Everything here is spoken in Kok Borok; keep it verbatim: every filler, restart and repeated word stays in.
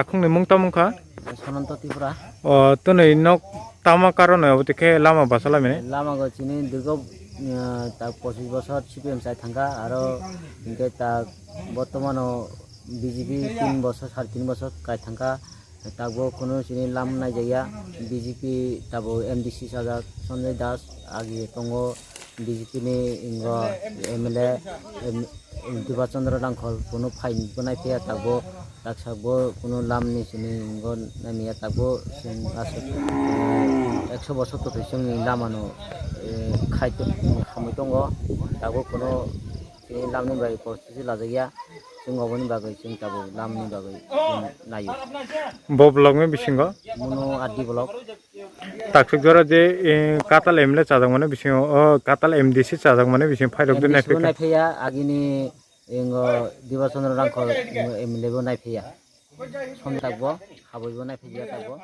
Takhukni mung tamo wngkha? Sananta Tripura. O, twnwi nok tamo karon abo tei khe lama basa lamini? Lama go chini dirgo, uh, ta pochish bosor C P M chai thangkha, aro hinkhe ta bortomano B J P tin bosor, sare tin bosor kai thangkha. Tabuk kunu chini lam naijakya, B J P tabuk M D C sajak Sanjay Das, agi tongo B J P ni ingo M L A, em, Diba Chandra Rangkhol kunu phai bo naiphiya tabuk, taksa bo kunu lam ni chini ingo naimiya tabuk, chwng aswk, eh, ekso bosor twtwi chwngni lama no, eh, khai to-, khamwi tongo, tabuk kunu chini lam ni bai poristiti lajakya. Chwng oboni bagwi chwng tabuk lamni bagwi chwng naio. Bo block ni bisingo? Mono R D block. Taksuk jora je, eh, Katal M L A chajakmani bisingo, o Katal M D C chajakmani bisingo phairok de M D C bo naiphaikha. Naiphiya, agini ingo Diba Chandra Rangkhol M L A bo naiphiya. Som takbo, habwi bo naiphiya takbo.